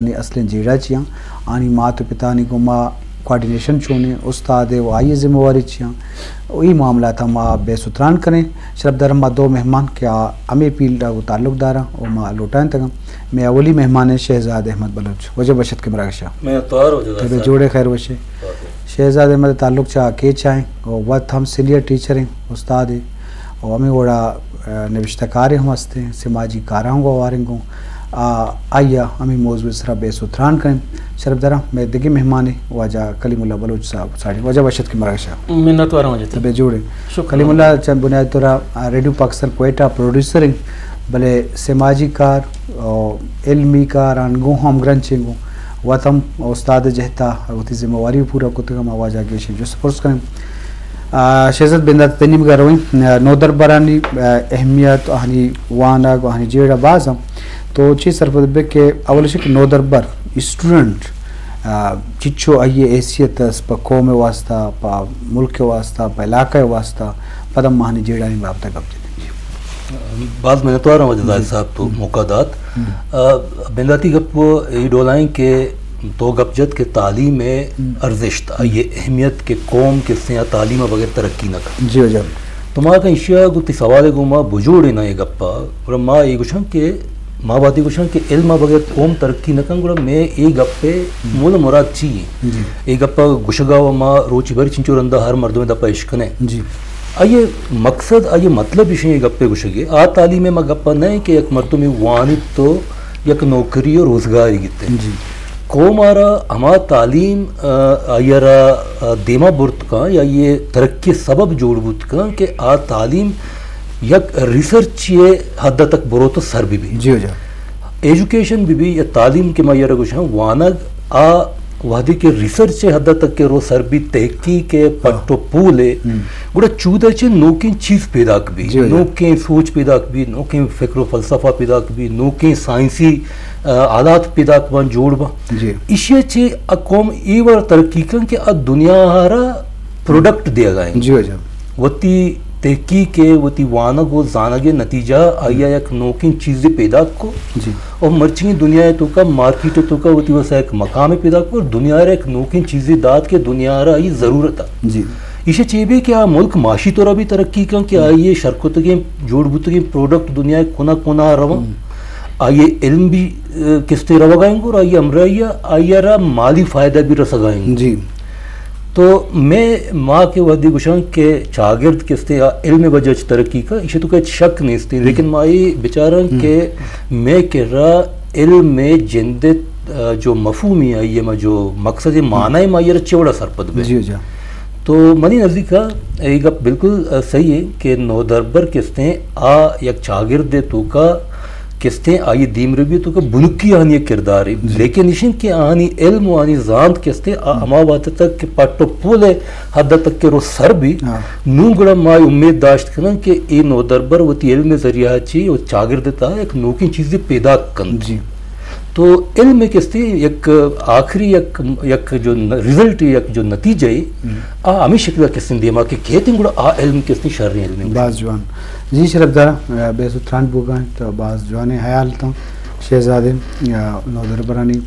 آنی اصلیں جیڑہ چی آں، آنی مات و پتانی گوما کوآرڈینیشن چونیں، استاد ء و آئی ء ذمہ واری چی آں، و اے معاملات ء ما بحث و تران کنیں۔ شرپدار، ما دو مہمان کہ آ ہمے فیلڈ ء گوں تعلق داراں و ما لوٹائینتگاں۔ مئے اولی مہمان ایں شہزاد احمد بلوچ۔ واجہ بشت کہ مراگشا۔ منتوار واجہ تبے صاحب۔ جوڑے خیر وشے۔ اوکے۔ شہزاد احمد تعلق چہ کیچ ء ایں و وت ہم سینئر ٹیچر ایں، استاد ایں و ہمے وڑا، آ، نبشتہ کارے ہم ہستیں، سماجی کاراں گوں ہواریں گوں۔ آ، آئی ء ہمے موضوع ء سرا بحث و تران کنیں۔ شرپداراں، مئے دگہ مہمانے واجہ کلیم اللہ بلوچ صاحب ساڑی۔ واجہ بشت کہ مراگشا۔ منتواراں واجہ تئی۔ تبے جوڑے۔ شکر۔ کلیم اللہ، چند بنیادی طور ء ریڈیو پاکستان کوئٹہ پروڈیوسر ایں، بلے سماجی کار و علمی کار آن گوں ہم گرنچیں گوں وت ہم استاد جہتا وتی ذمہ واری پورا کتگ، ما واجہ گیشیں جست پرس کنیں۔ آ، شہزاد بندات تئی نیمگا رویں، آ، نودربرانی، آ، اہمیت، آہانی وانگ، آہانی جیڑہ باز ہم۔ تو چی سرپد بے کہ اول شک نودربر اسٹوڈنٹ، آ، چچو آئی حیثیت اس پہ قوم واسطہ، پہ ملک واسطہ، پہ علاقہ واسطہ، پدم آہانی جیڑانی بابت گپ جنیں۔ باز منتوار ہوں واجہ زاہد صاحب تو موقع دات۔ آ، بنداتی گپ اے ڈولائیں کہ تو گپ جت کہ تعلیم ء ارزشت، آئی اہمیت کہ قوم کسے آ تعلیم ء بغیر ترقی نہ کن۔ جی واجہ۔ تو ما کہ ایشی ء گوں تئی سوال ء گوں ما بجوڑیں نا اے گپ ء، گڑا ما اے گوشاں کہ ما وہدے گوشاں کہ علم ء بغیر قوم ترقی نہ کن، گڑا مئے اے گپ ء مول ء مراد چی ایں؟ جی۔ اے گپ ء گوشگ ء ما روچی بری چنچو رندا ہر مردم ء دپ ء اشکنیں۔ جی۔ آئی ء مقصد، آئی ء مطلب ایش ایں، اے گپ ء گوشگ ء، آ تعلیم ء ما گپ ء نہ ایں کہ یک مردمے وانیت تو یک نوکری و روزگارے گیت۔ جی۔ قوم ء را ہما تعلیم، آ، آئی ء را، آ، دیما برت کن یا آئی ء ترقی ء سبب جوڑ بوت کن کہ آ تعلیم یک ریسرچے ء حد ء تک بروت و سر بہ بی۔ جی واجہ۔ ایجوکیشن بہ بی یا تعلیم کہ ما آئی ء را گوشاں، وانگ، آ وہدے کہ ریسرچ ء حد ء تک کہ رو سر بی، تحقیق ء پٹ و پول ء، گڑا چود ء چہ نوکیں چیز پیداک بی، جی واجہ۔ نوکیں سوچ پیداک بی، نوکیں فکر و فلسفہ پیداک بی، نوکیں سائنسی، آ، آلات پیداک باں، جوڑ باں۔ جی۔ ایشی ء چہ آ قوم اے وڑ ترقی کن کہ آ دنیا ء را پروڈکٹ دیگ ء انت۔ جی واجہ۔ وتی تحقیق ء، وتی وانگ و زانگ ء نتیجہ ء آئی ء یک نوکیں چیزے پیداک کو۔ جی۔ اور مرچی دنیا ء توکا، مارکیٹ ء توکا وتی واسا یک مقامے پیداک کو اور دنیا ء را یک نوکیں چیزے دات کہ دنیا ء را آئی ضرورت ء۔ جی۔ ایشی ء چے بی کہ آ ملک معاشی طور ء بھی ترقی کن کہ آئی ء شر کتگیں، جوڑ بوتگیں پروڈکٹ دنیا ء کونا کونا ء رواں۔ آئی ء علم بھی، اے، کستے روگ ء انت اور آئی ء ہمراہی ء آئی ء را مالی فائدہ بھی رسگ ء انت۔ جی۔ تو مئے، ما کہ وہدے گوشاں کہ چاگرد کستے آ علم ء وجہ چہ ترقی کا، ایشی ء توکا ہچ شک نیست، لیکن ما اے بچاراں کہ مئے کرا علم ء جند ء، آ، جو مفہومی آئی ء ما جو مقصد ء معنی ء ما آئی ء را چے وڑا سرپد بیں۔ جی، جی۔ تو منی نزیک ء اے گپ بالکل، آ، صحیح ہے کہ نودربر کستیں آ یک چاگرد ء توکا کستیں آئی دیمروی ء توکا بنکی آنی یک کردارے۔ جی۔ لیکن ایش انت کہ آنی علم و آنی زانت کستیں آ ہما وہد تک کہ پٹ و پول ء حد تک کہ رو سر بی، ہاں۔ نوں گڑا ما اے امید داشت کناں کہ اے نودربر وتی علم ء ذریعہ چی و چاگرد ء تہا یک نوکیں چیزے پیداک کنت۔ جی۔ تو علم ء کستیں یک آخری یک، یک جو ن-، رزلٹ، یک جو نتیجہ ہے، آ ہمیں شکل کستیں دیما کہ کہتے ہیں گڑا آ علم کستیں شریں علم ہے۔ باز جوان۔ جی شرف دارا، بے سو تران بوگا ہیں تو باز جوانیں حیال تاں شہزادے، آ، نودربرانی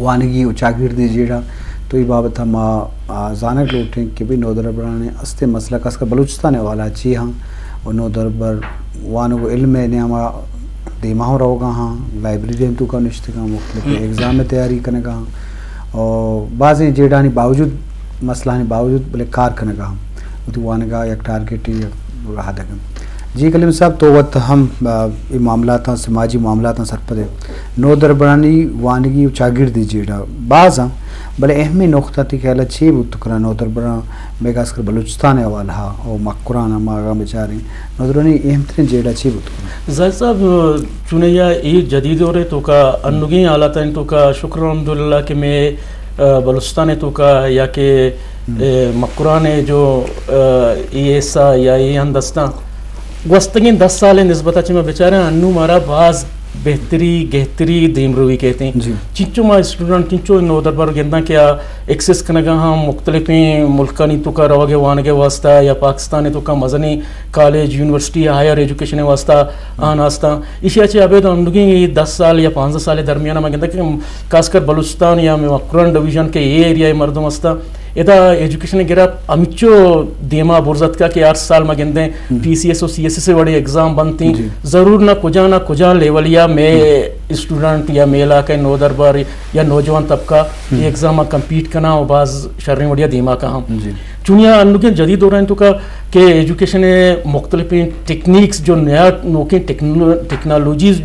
وانگی و چاگردی جیڑا تو اے بابت ما، آ، زانگ لوٹیں کہ بھئی نودربرانی است مسئلہ خاص کر بلوچستان حوالہ چی ہاں و نودربر وانگ و علم نیاما دیما ہم روگا ہاں، لائبریری ہم توکا نشتگاں، مختلف ایگزام تیاری کنگا ہاں، اور بازیں جیڑانی باوجود، مسئلہانی باوجود بلے کار کنگا ہاں، وتی وانگا یک ٹارگٹ یک راہ دگن۔ جی کلیم صاحب، تو وت ہم، آ، اے معاملاتاں، سماجی معاملاتاں سرپد ہے۔ نودربرانی وانگی و چاگردی جیڑا باز ہاں، بلے اہمی نقطہ تی خیال چی بوت کناں نودربراں، بے خاص کر بلوچستان حوالہ ہا، او مکران ہم آگاں بچاریں۔ نودرانی اہم ترین جیڑہ چی بوت کنت؟ زاہد صاحب، چونیا اے جدید دور ء توکا، انوگیں حالاتانی توکا، شکر الحمدللہ کہ مئے، آ، بلوچستان ء توکا یا کہ، اے، مکران ء جو، آ، اے حصہ یا اے ہند استاں، گوستگیں دس سال ء نسبت ء چہ ما بچاریں، انو مارا باز بہتری گہتری دیمروی کہتے ہیں۔ جی۔ چنچو ما اسٹوڈنٹ، چنچو نودربر گنداں کہ آ ایکسس کنگا ہاں مختلفیں ملکانی توکا روگ ءِ وانگ ءِ واسطہ یا پاکستان ءِ توکا مزنیں کالج، یونیورسٹی، ہائر ایجوکیشن ءِ واسطہ آن آستاں۔ ایشی ءَ چہ ابید انوگیں دس سال یا پانزدہ سال ءِ درمیان ءَ ما گنداں کہ خاص کر بلوچستان یا مکران ڈویژن کہ اے ایریا ءِ مردم ہستاں، ادا ایجوکیشن ءِ گرا ہمچو دیما برز اتکا کہ ہر سال ما گندیں پی سی ایس و سی ایس ایس ءِ وڑیں ایگزام بنتیں۔ جی۔ ضرور نہ کجا نہ کجا لیول یا مئے اسٹوڈنٹ یا مئے علاقہ ءِ نودربر یا نوجوان طبقہ اے ایگزام ءَ کمپیٹ کناں و باز شریں وڑیا دیما کاہاں۔ جی۔ چونیا انوگیں جدید دورانی توکا کہ ایجوکیشن ءِ مختلفیں ٹیکنیکس جو نیا نوکیں ٹیکنو-، ٹیکنالوجیز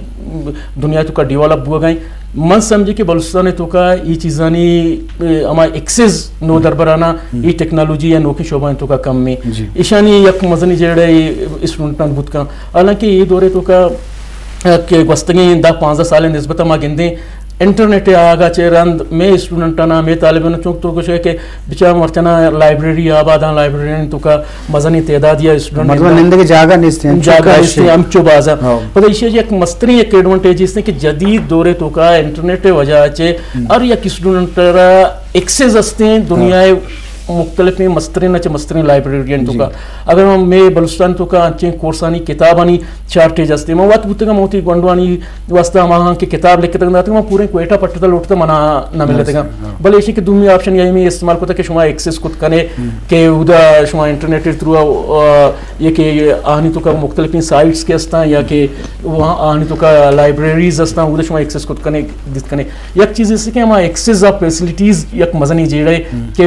دنیا توکا ڈیولپ بوگا ایں، من سمجھے کہ بلوچستان توکا ای چیزانی، اے، ہما ایکسس نودربرانا ای ٹیکنالوجی یا نوکیں شعبہ توکا کم ایں۔ جی۔ ایشانی یک مزنی جیڑہ اسٹوڈنٹان بوت کن۔ حالانکہ اے دورے توکا، اے، کہ گوستگیں دہ پانزدہ سال نسبت ما گندیں، انٹرنیٹ آگا چہ رند مئے اسٹوڈنٹانا، مئے طالبان چونک تو گوشے کہ بچار مرچنا لائبریری آباداں، لائبریری توکا مزنی تعداد یا اسٹوڈنٹ مردم نندگ جاگہ نیست ہیں، جاگہ نیست ہیں، ہمچو بازا۔ ہاں۔ پتہ ایشی یک مستریں یک ایڈوانٹیج است کہ جدید دورے توکا انٹرنیٹ وجہ چہ ہر یک اسٹوڈنٹ را ایکسس ہستیں دنیا مختلفیں مستریں نہ چہ مستریں لائبریریاں توکا۔ اگر ہم مئے بلوچستان توکا انچیں کورسانی کتابانی شارٹیج ہستیں، من وت بوتگم ہوتی گونڈوانی واسطہ ہماہاں کہ کتاب لکھتگ داتگ، من پوریں کوئٹہ پٹتہ لوٹتہ منا نہ ملتگاں۔ ہاں۔ بلے ایشی کہ دومی آپشن یا ہمیں استعمال کتا کہ شما ایکسس کت کنے کہ اودا شما انٹرنیٹ تھرو، آ، یہ کہ آہانی توکا مختلفیں سائٹس کے ہستاں یا کہ وہاں آہانی توکا لائبریریز ہستاں، اودا شما ایکسس کت کنے، دیت کنے۔ یک چیز ایسے کہ ہما ایکسس آف فیسلٹیز یک مزنی جیڑے کہ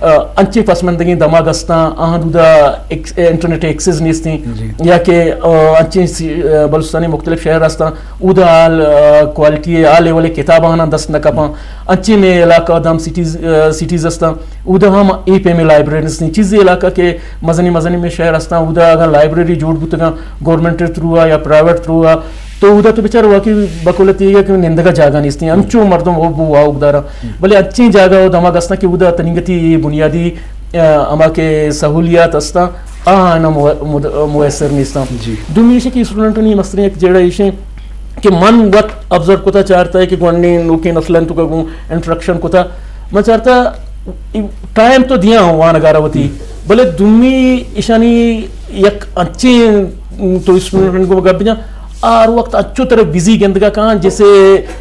آ، انچیں پسماندگیں دمگ استاں، آہاں دودا ایکس-، انٹرنیٹ ایکسس نیستیں، جی۔ یا کہ، آ، انچیں سی-، آ، بلوچستانی مختلف شہر استاں، اودا حال، آ، کوالٹی، آ لیول کتاب آہاں دست نہ کپاں۔ انچیں مئے علاقہ دم سٹیز، آ، سٹیز استاں، اودا ہم اے پیمیں لائبریری نیستیں۔ چیزی علاقہ کہ مزنی مزنی مئے شہر استاں، اودا اگر لائبریری جوڑ بوتگاں گورنمنٹ تھرو آ یا پرائیویٹ تھرو آ، تو اودا تو بچار واقعی بقول تیگا کہ نندگا جاگہ نیستیں، ہمچو مردم وہ بو واوک دارا۔ بلے انچیں جاگہ و دمگ استاں کہ اودا تنیگتی بنیادی، آ، ہما کہ سہولیات استاں، آہاں مو-، مد-، میسر نیستاں۔ جی۔ دومی ایشی کہ اسٹوڈنٹانی مستریں یک جیڑہ ایشیں کہ من وت آبزرو کتا چارتا ہے کہ گونڈیں نوکیں نسلان توکا گوں انٹریکشن کتا، من چارتا ٹائم تو دیاں وانگارا وتی، بلے دومی ایشانی یک انچیں تو اسٹوڈنٹ گوں گپ بجاں، آ ہر وقت انچو تر بزی گندگا کاں جیسے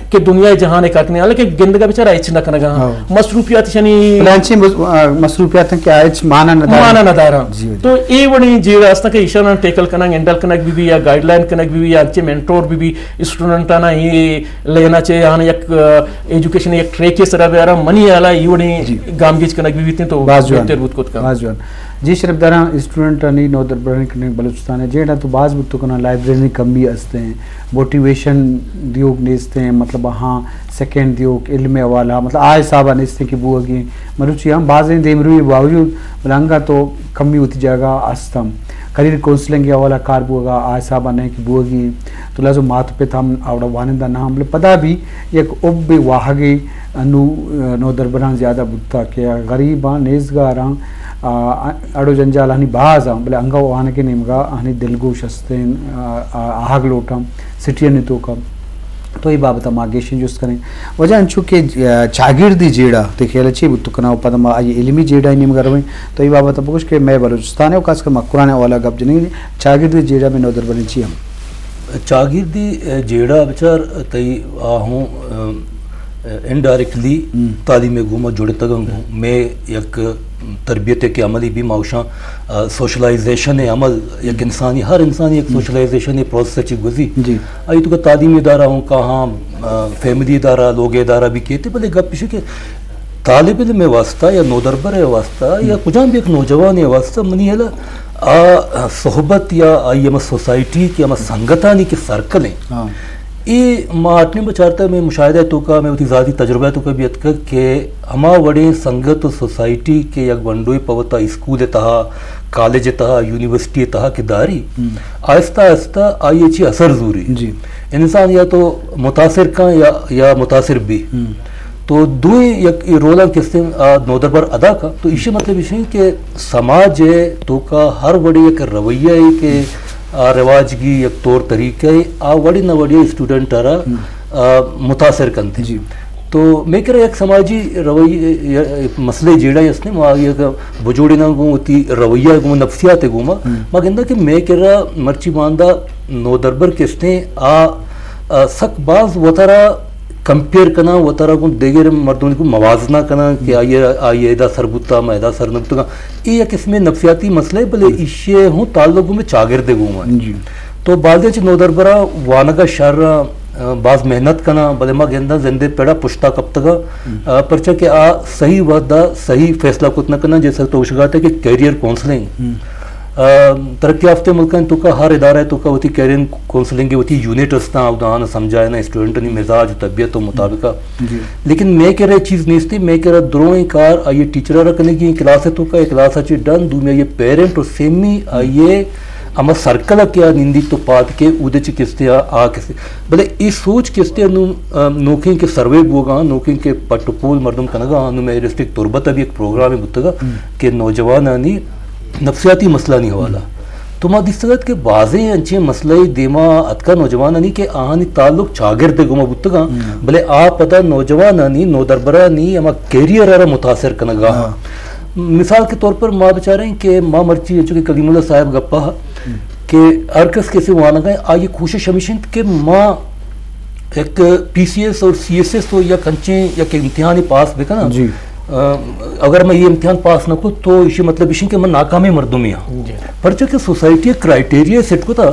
کہ دنیا جہان کار کنی، حالانکہ گندگا بیچارہ ہچ نہ کنگا۔ ہاں۔ مصروفیات ایشانی بلے انچیں مص-، آ، مصروفیات ہیں کہ آ ہچ مانا نہ دارن۔ مانا نہ دارن۔ جی، جی۔ تو اے وڑیں جیڑہ استاں کہ ایشاناں ٹیکل کنگ، ہینڈل کنگ بی بی یا گائیڈ لائن کنگ بی بی یا انچیں مینٹور بی بی اسٹوڈنٹانا اے لینا چے، آہاں یک، آ، ایجوکیشن یک ٹریک سرا بیارا، منی حالا اے وڑیں گامگیج کنگ بی بیتیں تو باز جوان۔ بہتر بوت کت کن۔ باز جوان۔ جی شرف داراں، اسٹوڈنٹانی نودربرانی کنگ بلوچستان ہے، جیڑا تو باز بوت کنا لائبریری کمی استیں، موٹیویشن دیوک نیستیں، مطلب ہاں سیکنڈ دیوک علم حوالہ، مطلب آ حسابا نیستیں کہ بوگی مروچی ہم بازیں دیمروی باوجود بلے انگا تو کمی ہوتی جاگہ استم۔ کریئر کونسلنگ حوالہ کار بوگا آ حسابا نہیں کہ بوگی تو لازم مات پت ہم آوڑا وانندہ نہ ہم، بلے پدا بھی یک اب واہگے انو، آ، نودربراں زیادہ بوتا کہ غریباں، نیزگاراں، آ، اڑو جنجالانی باز آں، بلے انگا وانگے نیمگا آنی دلگوش استیں، آ، آ، آہگ لوٹاں، سٹیانی توکا۔ تو اے بابت ما گیشیں جست کریں۔ وجہ انچو کہ، آ، چاگردی جیڑا، تے خیال چی بوت کنا و پدا ما آئی علمی جیڑا نیمگا رویں۔ تو اے بابت بگوش کہ مئے بلوچستان ہے و خاص کر مکران حوالہ گپ جنیں، چاگردی جیڑا میں نودربریں چی ہم؟ چاگردی، اے، جیڑہ بچار تئی آ ہوں، اے، انڈائریکٹلی تعلیم گوما جڑتگاں گوں۔ مئے یک تربیت کے عملی بھی ما اوشاں، اے، سوشلائزیشن عمل، یک انسانی، ہر انسانی یک سوشلائزیشن پروسیس چی گزی۔ جی۔ آئی تو کہ تعلیمی ادارہ ہوں کہاں، اے، فیملی ادارہ، لوگ ادارہ بھی کہتے، بلے گپ پیش کہ طالب علم ءِ واسطہ یا نودربر ءِ واسطہ یا کجام بھی ایک نوجوان ءِ واسطہ منی ہلا آ صحبت یا آئی ہما سوسائٹی کہ ہما سنگتانی کہ سرکل ہیں۔ ہاں۔ اے ما اٹنے بچارتا میں مشاہدہ توکا، میں وتی ذاتی تجربہ توکا بھی اتکا کہ ہما وڑیں سنگت و سوسائٹی کہ یک گونڈوے پہ وتا اسکول تہا، کالج تہا، یونیورسٹی تہا کہ داری، آہستہ آہستہ آئی چی اثر زوری۔ جی۔ انسان یا تو متاثر کن یا، یا متاثر بھی۔ تو دوئیں یک اے رولاں کستیں آ نودربر ادا کا، تو ایشی مطلب ایشی کہ سماج ءِ توکا ہر وڑے یک رویہ ہے کہ آ رواج گی یک طور طریقہ ء آ وڑے نہ وڑے اسٹوڈنٹ ء را، آ، متاثر کنت۔ جی۔ تو مئے کرا یک سماجی روی-، مسئلہ جیڑہ است نے، ما یک بجوڑیناں گوں وتی رویہ گوں نفسیات گوں ما، ما گنداں کہ مئے کرا مرچی باندا نودربر کستیں آ، آ، سک باز وترا کمپیئر کناں، وترا گوں دیگر مردم گوں موازنہ کناں کہ آئی، آئی ادا سر بوتا، ما ادا سر نہ بوتگاں۔ اے یک قسمے نفسیاتی مسئلہ ہے، بلے ایشی ہوں تعلق گوں مئے چاگرد گوں ما۔ جی۔ تو بازیں چہ نودربراں وانگ ء شر آں، باز محنت کناں، بلے ما گنداں زندے پڑا پشتا کپتگاں، آ، پرچا کہ آ صحیح وھد ء صحیح فیصلہ کت نہ کناں، جیسا تو گوشگا ات کہ کیریئر کونسلنگ، آ، ترقی یافتہ ملکانی توکا ہر ادارہ ء توکا وتی کیریئر کونسلنگ ء وتی یونٹ استاں، اودا آناں سمجھائیناں اسٹوڈنٹانی مزاج و طبیعت و مطابقہ۔ جی۔ لیکن مئے کرا اے چیز نیستی، مئے کرا دروئیں کار آئی ٹیچر ء را کنگی، کلاس ء توکا، کلاس ء چہ ڈن، دومی آئی پیرنٹ و سیمی آئی ہما سرکل ء کہ آ نندیت تو پاد کہ اودے چہ کستے آ، آ کستے۔ بلے اے سوچ کستے نوں، آ، نوکیں کہ سروے بوگا، نوکیں کہ پٹ و پول مردم کنگا، نوں مئے ڈسٹرکٹ تربت ء بھی ایک پروگرام بوتگا کہ نوجوانانی نفسیاتی مسئلہ نی حوالہ۔ تو ما دیستگ ات کہ بازیں انچیں مسئلہ دیما اتکا نوجوانانی کہ آہانی تعلق چاگرد گوما بوتگا، بلے آ پدا نوجوانانی، نودربرانی ہما کیریئر ء را متاثر کنگا۔ مثال کے طور پر ما بچاریں کہ ما مرچی انچو کہ کلیم اللہ صاحب گپا کہ ہر کس کسی وانگا آئی کوشش ہمیش انت کہ ما یک پی سی ایس اور سی ایس ایس تو یک انچیں یک امتحانی پاس بکناں۔ جی۔ آ، اگر میں یہ امتحان پاس نہ کو تو اسی مطلب اسی کہ میں ناکامیں مردمی ہاں۔ جی۔ پرچہ کہ سوسائٹی کرائٹیریا سیٹ کو تھا،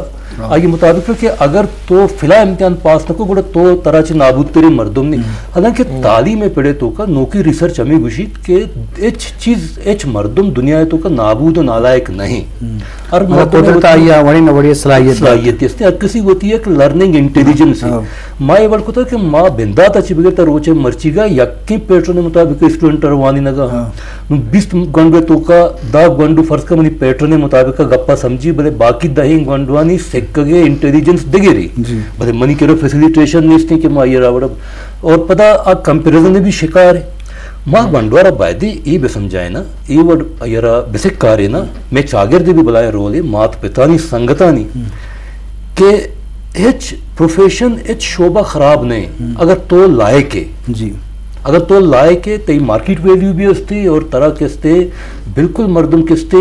آئی مطابق کہ اگر تو فلاں امتحان پاس نہ کو گڑا تو ترا چہ نابود ترین مردم نہیں۔ حالانکہ تعلیم پڑے تو کا نوکی ریسرچ ہمیں گوشیت کہ ہچ چیز، ہچ مردم دنیا تو کا نابود و نالائق نہیں۔ ہر مطلب مردم قدرت وتی آئی ء وڑے نہ وڑے صلاحیت دات۔ صلاحیت است، ہر کسی وتی ایک لرننگ انٹیلیجنس ہے۔ ہاں۔ ما یہ وڑ کتا کہ ما بندات ء چہ بگر تا روچ ء مرچیگا یکیں پیٹرن مطابق اسٹوڈنٹ ء روانی نگا۔ ہاں۔ نوں بیست گونڈو توکا دہ گونڈو فرض کا منی پیٹرن مطابق گپا سمجھی، بلے باقی دہیں گونڈوانی سکگے انٹیلیجنس دگری۔ جی۔ بلے منی کرا فیسیلیٹیشن نیستی کہ ما یہ راوڑ اور پدا آ کمپیریزن بھی شکار ہے۔ ما گونڈوارا بایدیں اے بہ سمجھائیناں، اے وڑ آئیارا بہ سکاریناں، مئے چاگرد بھی بلائیں رولے، مات پتانی سنگتانی، کہ ہچ پروفیشن، ہچ شعبہ خراب نہیں، اگر تو لائق ہے۔ جی۔ اگر تو لائق ہے، تئی مارکیٹ ویلیو بھی ہستی اور ترا کستے بالکل مردم کستے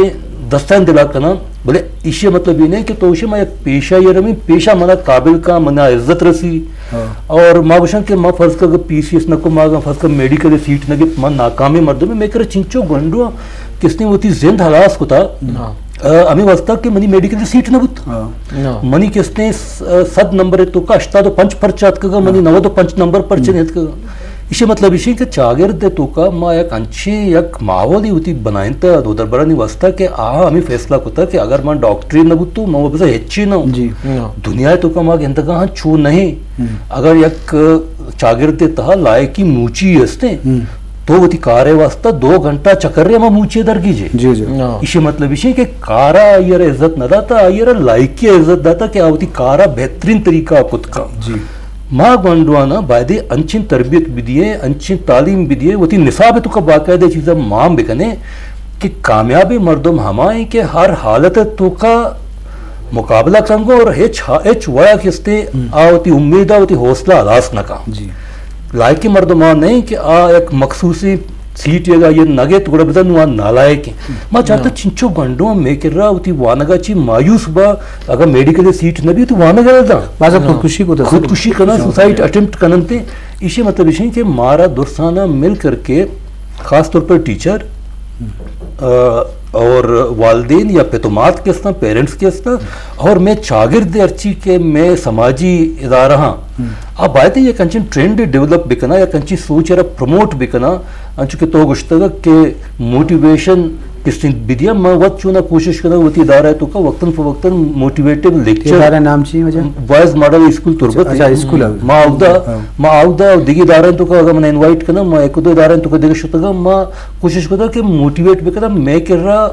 دستان دلا کناں، بلے ایشی مطلب یہ نہیں کہ تو اسے ما یک پیشہ یہ رمی، پیشہ منا قابل کا، منا عزت رسی۔ ہاں۔ اور ما گوشاں کہ ما فرض کا اگر پی سی ایس نہ کو، ما اگر فرض کا میڈیکل سیٹ نہ گپت، ما ناکامیں مردم، میں کرا چنچو گونڈو کس نے وتی زند ہلاس کتا۔ ہاں۔ آ، ہمیں واسطہ کہ منی میڈیکل سیٹ نہ بوت۔ ہاں۔ منی کس نے س-، صد نمبر تو کا ہشتاد و پنچ پرچہ اتکگا، منی نود و پنچ نمبر پرچہ نہیں اتکگا۔ ایشی مطلب ایشی کہ چاگرد تو کا ما یک انچیں یک ماحولی وتی بنائینتا دو دربرانی واسطہ کہ آہاں ہمیں فیصلہ کتا کہ اگر من ڈاکٹری نہ بوتو، من بزا ہچی نہ ہوں۔ جی۔ دنیا تو کا ما گندگا ہاں چو نہیں۔ اگر یک چاگرد تہا لائقی موچی ہستے، تو وتی کارے واسطہ دو گھنٹہ چکر ہما موچی درگیجے۔ جی، جی۔ ایشی مطلب ایشی کہ کارا آئیرا عزت نہ داتا، آئیرا لائقی عزت داتا کہ آ وتی کارا بہترین طریقہ کت کا۔ جی۔ ما گونڈوانا بایدے انچیں تربیت بدیے، انچیں تعلیم بدیے، وتی نصاب تو کا باقاعدہ چیزا مان بکنے کہ کامیابیں مردم ہما ہیں کہ ہر حالت تو کا مقابلہ کنگو اور ہچ ہا-، ہچ وڑا کستے آ وتی امید آ وتی حوصلہ ہلاس نہ کا۔ جی۔ لائقیں مردم آ نہیں کہ آ یک مخصوصی سیٹ یا یہ نگے تو گڑا بزن وان نالائق ہیں۔ ما چاہتا چنچو گنڈو میں کرا وتی وانگا چی مایوس با، اگر میڈیکل سیٹ نہ بھی تو وانگا دا۔ بعض خودکشی کو تو خودکشی کرنا، سوسائڈ اٹیمپٹ کرنتے۔ ایشی مطلب ایشی کہ مارا درسانا مل کر کے خاص طور پر ٹیچر، آ، اور والدین یا پت و مات کے استاں، پیرنٹس کے استاں، اور میں چاگرد ہرچی کہ میں سماجی ادارہ ہاں، آ باید یک انچن ٹرینڈ ڈیولپ بکنا، یک انچی سوچ را پروموٹ بکنا، انچو کہ تو گشتگ کہ موٹیویشن کس طرح بدیا، میں وقت چونا کوشش کرنا وتی ادارہ تو کا وقتاً فوقتاً موٹیویٹیو لیکچر۔ ادارہ نام چی وجہ؟ بوائز ماڈل اسکول تربت۔ اچھا، اسکول ہے۔ ما اودا، ہاں۔ ما اودا دیگه ادارہ تو کا اگر من انوائٹ کرنا، ما ایک دو ادارہ تو کا دیگه شتگا، ما کوشش کتا کہ موٹیویٹ بکنا، میں کرا،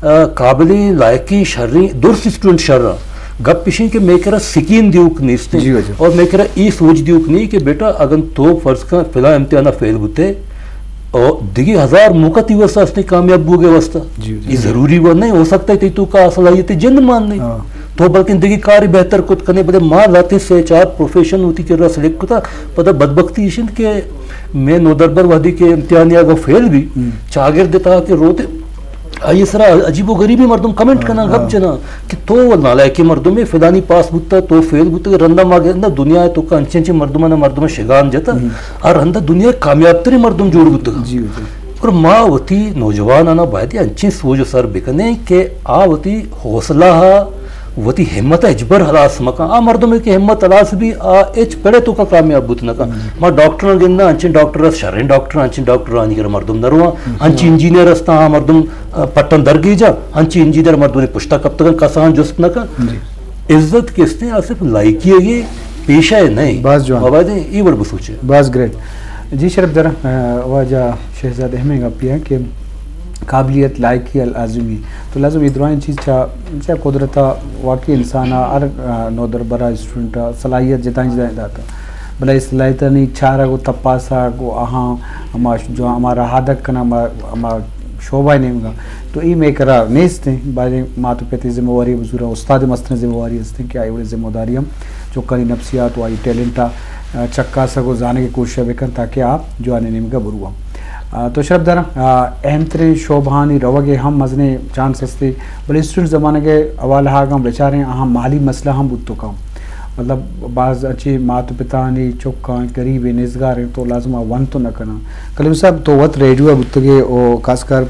آ، قابل لائقیں شریں درست اسٹوڈنٹ شر آں۔ گپ اشیں کہ میں کرا سکین دیوک نیست۔ جی واجہ۔ اور میں کرا ای سوچ دیوک نہیں کہ بیٹا اگر تو فرض کا فلاں امتحان فیل بوتے اور دیگه ہزار موقع تی واسطہ اس نے کامیاب بوگے واسطہ۔ جی، جی۔ یہ ضروری وہ نہیں ہو سکتا ہے تو کا صلاحیت جند مان نہیں۔ ہاں۔ تو بلکن دگہ کارے بہتر کت کنے، بلے ما لہتیں سے چار پروفیشن وتی کرا سلیکٹ کتا۔ پدا بدبختی ایش انت کہ مئے نودربر وہدے کہ امتحانی اگاں فیل بی، چاگرد تہا کہ روت، آئی سرا عجیب و غریبیں مردم کمنٹ کناں، گپ جناں کہ تو و نالائکیں مردمے، فلانی پاس بوتا، تو فیل بوتا۔ رندا ما گنداں دنیا ء توکا انچیں انچیں مردماں، مردماں شگان جتا، آ رندا دنیا ء کامیاب تریں مردم جوڑ بوتگاں۔ اور ما وتی نوجوانانا باید انچیں سوج سر بکنیں کہ آ وتی حوصلہ ء، وتی ہمت ء ہچبر ہلاس مکن۔ آ مردمے کہ ہمت ہلاس بی، آ ہچ پڑے توکا کامیاب بوت نکن۔ ما ڈاکٹراں گنداں، انچیں ڈاکٹر است، شریں ڈاکٹر، انچیں ڈاکٹر آنی کرا مردم نہ رواں، انچیں انجینئر استاں، آ مردم، آ، پٹن درگیجاں، انچیں انجینئر مردمانی پشتا کپتگاں، کسان جست نکن۔ عزت کہ استیں، آ صرف لائکی ء پیشہ ء نہ۔ باز جوان۔ ما باید اے وڑ بسوچیں۔ باز گریٹ۔ جی شرف در، آ، واجہ شہزاد احمد گپی ہیں کہ قابلیت، لائکی ء لازمی۔ تو لازم اے درائیں چیز چا، چا قدرت ء واقعی انسان ء ہر، آ، نودربر ء اسٹوڈنٹ ء صلاحیت جتائیں جتائیں داتا۔ بلے اے صلاحیتانی چارگ و تپاسگ و آہاں ہما ش-، جو ہما رہادگ کناں، ہما، ہما شعبہ ء نیمگا۔ تو اے مئے کرا نیست ہیں۔ باریں مات و پت ء ذمہ واری بزورا، استاد مستریں ذمہ واری ہستیں کہ آئی وڑیں ذمہ داری ہم چکانی نفسیات و آئی ٹیلنٹ ء، آ، چکاسگ و زانگ ء کوشش بکن تاکہ آ جوانیں نیمگا برواں۔ آ، تو شرف داراں، آ، اہم تریں شعبہانی روگ ء ہم مزنیں چانس ہستے، بلے اسٹوڈنٹ زمانگ ء حوالہ اگاں بچاریں، آہاں مالی مسئلہ ہم بوت کن۔ مطلب، باز اچے مات و پتانی چکاں غریب ء نیزگار انت تو لازم آ ونت نہ کناں۔ کلیم صاحب، تو وت ریڈیو ء بوتگے و خاص کر،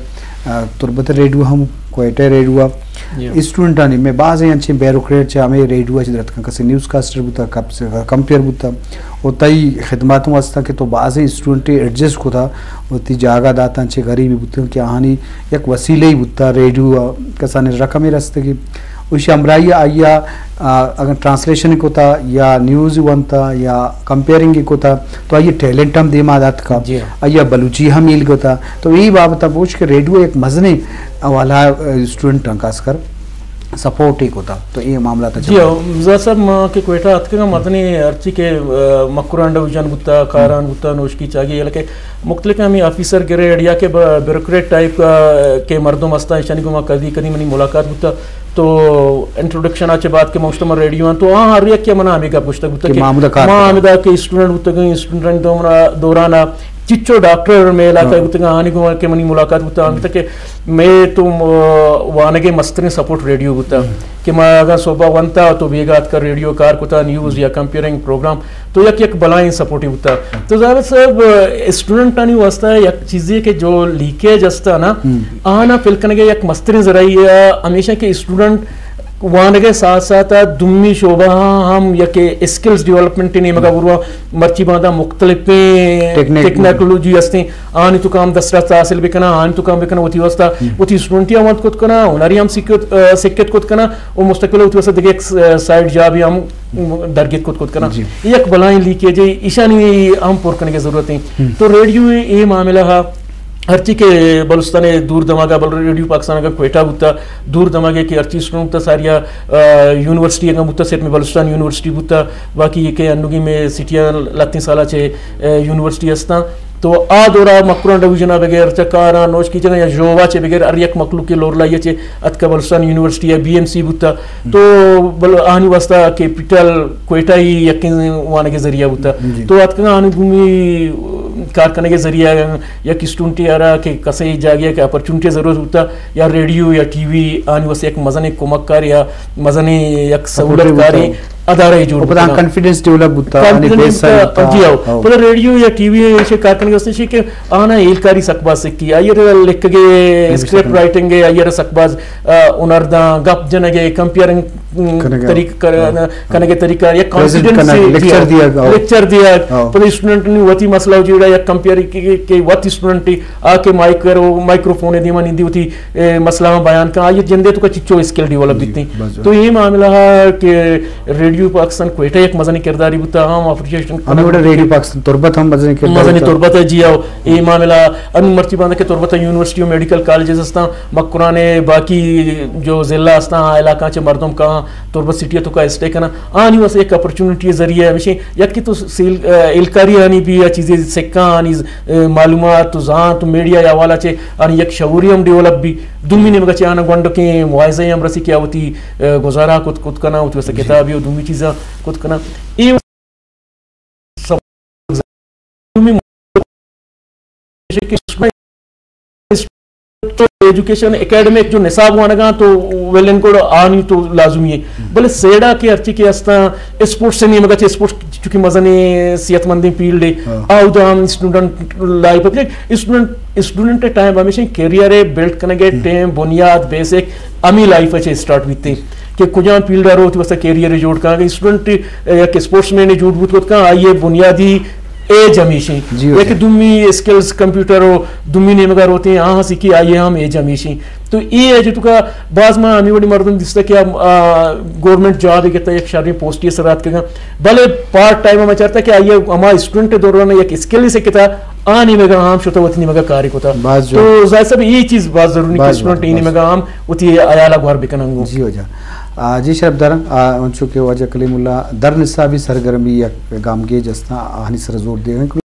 آ، تربت ریڈیو ہم، کوئٹہ ریڈیو ء اسٹوڈنٹانی میں بازیں انچیں بیوروکریٹ چہ ہمیں ریڈیو ء چہ درتکاں، کسی نیوز کاسٹر بوتا، کمپیئر بوتا، و تئی خدمات ہوں ہستاں کہ تو بازیں اسٹوڈنٹے ایڈجسٹ کتا، وتی جاگہ داتاں چہ غریبی بوتگاں کہ آہانی یک وسیلہ ہی بوتا، ریڈیو ء کسانیں رقمے رستگی۔ و ایشی ہمراہی آئی ء، آ، اگر ٹرانسلیشن کتا یا نیوز ونتا یا کمپیئرنگ کتا تو آئی ٹیلنٹ ہم دیما داتکا، جی ہاں۔ آئی بلوچی ہم ہیل کتا۔ تو اے بابت بوچ کہ ریڈیو یک مزنیں حوالہ، آ، اسٹوڈنٹاں خاص کر سپورٹ ہی کتا۔ تو اے معاملات جی ہاں، زاہد صاحب، ما کہ کوئٹہ اتکگاں، مزنیں ہرچی کہ، آ، مکران ڈویژن بوتا، کاران بوتا، نوشکی چاگی، حالانکہ مختلف ہمیں آفیسر گریڈ یا کہ ب-، بیوروکریٹ ٹائپ کا کہ مردم ہستا، ایشانی گوما کدی کدی منی ملاقات بوتا۔ تو انٹروڈکشن آ چہ بعد کہ ما گوشتہ ما ریڈیو آں، تو آ ہر یک کہ منا ہمیں گپ گوشتگ بوتا کہ کہ ما ہمدا کار ما کناں۔ ہمدا کہ اسٹوڈنٹ بوتگاں، اسٹوڈنٹ دورانا چچو ڈاکٹر مئے علاقہ ہاں۔ بوتگاں، آنی گوما کہ منی ملاقات بوتا، ہمیں کہ مئے تو م-، وانگے مستریں سپورٹ ریڈیو بوتا۔ ہاں۔ کہ ما اگاں صبح ونتا تو بیگا اتکا ریڈیو کار کتا، نیوز یا کمپیئرنگ پروگرام، تو یک، یک بلائیں سپورٹی بوتا۔ تو زاہد صاحب، اسٹوڈنٹانی واسطہ یک چیزے کہ جو لیکیج ہستا نا، ہم۔ آنا فل کنگے یک مستریں ذرائع ہمیشہ کہ اسٹوڈنٹ وانگے ساتھ ساتھ دومی شعبہ ہم یک اسکلز ڈیولپمنٹ نیمگا بروا، مرچی باندا مختلفیں ٹیکنیک۔ ٹیکنالوجی ہستیں، آنی تو کام دسترس حاصل بکنا، آنی تو کام بکنا، وتی واسطہ، ہم۔ وتی اسٹوڈنٹی ہم وانت کت کنا، ہنری ہم سکت، آ، سکت کت کنا، و مستقبل وتی واسطہ دگہ یک س-، سائیڈ جاب ہم درگیت کت کت کنا۔ جی۔ یک بلائیں لیکیج ہے، ایشانی ہم پر کنگے ضرورت ہیں۔ ہم۔ تو ریڈیو اے معاملہ ہا، ہرچی کہ بلوچستان دور دماغا، بل ریڈیو پاکستان اگر کوئٹہ بوتا، دور دماغے کہ ہرچی اسٹوڈنٹ تا ساریا، آ، یونیورسٹی اگاں بوتا، صرف میں بلوچستان یونیورسٹی بوتا، باقی یہ کہ انوگی میں سٹیاں لتیں سالا چے، آ، یونیورسٹی ہستاں۔ تو آ دورا مکران ڈویژن ء بغیر چہ کاراں نوشکی جگہ یا ژووا چہ بغیر ہر یک مخلوق کے لورلائی چہ اتکا بلوچستان یونیورسٹی یا بی ایم سی بوتا۔ تو بل آنی واسطہ کیپیٹل کوئٹہ ہی یقین وانگے ذریعہ بوتا۔ جی۔ تو اتکا آنی گومی کار کنگے ذریعہ یک اسٹوڈنٹی آرا کہ کسے جاگہ کہ اپرچونٹی ضرورت بوتا یا ریڈیو یا ٹی وی آنی واسطہ یک مزن کمک کار یا مزن یک سہولت کاری۔ ادارہ جوڑ بوتا۔ پدا کانفیڈنس ڈیولپ بوتا، یعنی کانفیڈنس بوتا، جی ہاں۔ پدا ریڈیو یا ٹی وی ایشی کار کنگے واسطے شی کہ آنا ہیلکاری سک باز سکی، آئی ء لکھگے، اسکرپٹ رائٹنگ ہے، آئی ء سک باز، آ، ہنر داں، گپ جنگے، کمپیئرنگ، م، طریقہ کر-، کنگے طریقہ، یا کانفیڈنس کنگ، جی لیکچر ہاں۔ دیگ، ہاں۔ لیکچر دیگ، ہاں۔ پدا اسٹوڈنٹ نے وتی مسئلہ جیڑا یا کمپیئر کہ، کہ وت اسٹوڈنٹ آ کے مائکرو-، مائکروفون دیما نندی وتی، اے، مسئلہ بیان کن، آئی جندے تو کا چچو اسکل ڈیولپ بیتی۔ تو یہ معاملہ ہے کہ ریڈیو ریڈیو پاکستان کوئٹہ یک مزنیں کرداری بوتا، ہم اپریشیشن ہمیں وڑا ریڈیو پاکستان تربت ہم مزنیں کرداری مزنیں بوتا۔ تربت ہے جی، او اے معاملہ انو مرچی باندا کہ تربت یونیورسٹی و میڈیکل کالجز ہستاں، مکران باقی جو ضلع ہستاں، آ علاقہ چہ مردم کاں تربت سٹی تو کا اسٹے کنا، آنی واسطے یک اپرچونٹی ذریعہ ہمیشہ یک کہ تو سیل، اہ، ایلکاری آنی بھی یا چیزیں سکاں آنی، اہ، معلومات تو زانت تو میڈیا یا حوالہ چہ آنی یک شعوری ہم ڈیولپ بھی، دومی نیمگا چہ آنا گونڈکیں معاوضہ ہم رسی کہ آ وتی، اہ، گزارہ کت، کت کنا، وتی واسطے جی۔ کتابی و دومی چیزاں کت کنا۔ اے سب دومی کہ ایجوکیشن اکیڈمک جو نصاب وانگاں تو ویل اینڈ گڈ آنی تو لازمی ہے، بلے سیڑا کہ ہرچی کہ ہستاں اسپورٹس سے نیمگا چہ اسپورٹس چونکہ مزنیں صحت مندیں فیلڈ ہے، ہاں۔ آودا ہم اسٹوڈنٹ لائف ہے، اسٹوڈنٹ، اسٹوڈنٹ ٹائم ہمیشہ کیریئر ہے بلڈ کنگے ٹائم بنیاد بیسک ہمیں لائف ہے اسٹارٹ بیتے کہ کجام فیلڈ آ روتی واسطہ کیریئر جوڑ کنا کہ اسٹوڈنٹ یک اسپورٹس مین جوڑ بوت کت کنا، آئیے بنیادی ایج ہمیشیں جی، ہو یک جی۔ دومی اسکلز کمپیوٹر و دومی نیمگا روتے ہیں، آہاں سکی آئیے ہم ایج ہمیشیں۔ تو اے ایج تو کا باز ما ہمیں وڑی مردم دیستا کہ ہم، آ، گورنمنٹ جاب گتا یک شریں پوسٹی سرات کگا، بلے پارٹ ٹائم ہم چارتا کہ آئیے ہما اسٹوڈنٹ دوران یک اسکل سے کتا، آ نیمگا ہم شتا وتی نیمگا کاری کتا۔ باز جو تو ظاہر صاحب یہ چیز باز ضروری کہ باز اسٹوڈنٹ جو، اے باز۔ نیمگا ہم وتی عیالہ گوار بکنن گو۔ جی ہو جا۔ آ، جی شرف دارم، آ، انچو کہ واجہ کلیم اللہ در نصابی سرگرمی یک گامگیج استاں، آہانی سر زور دے۔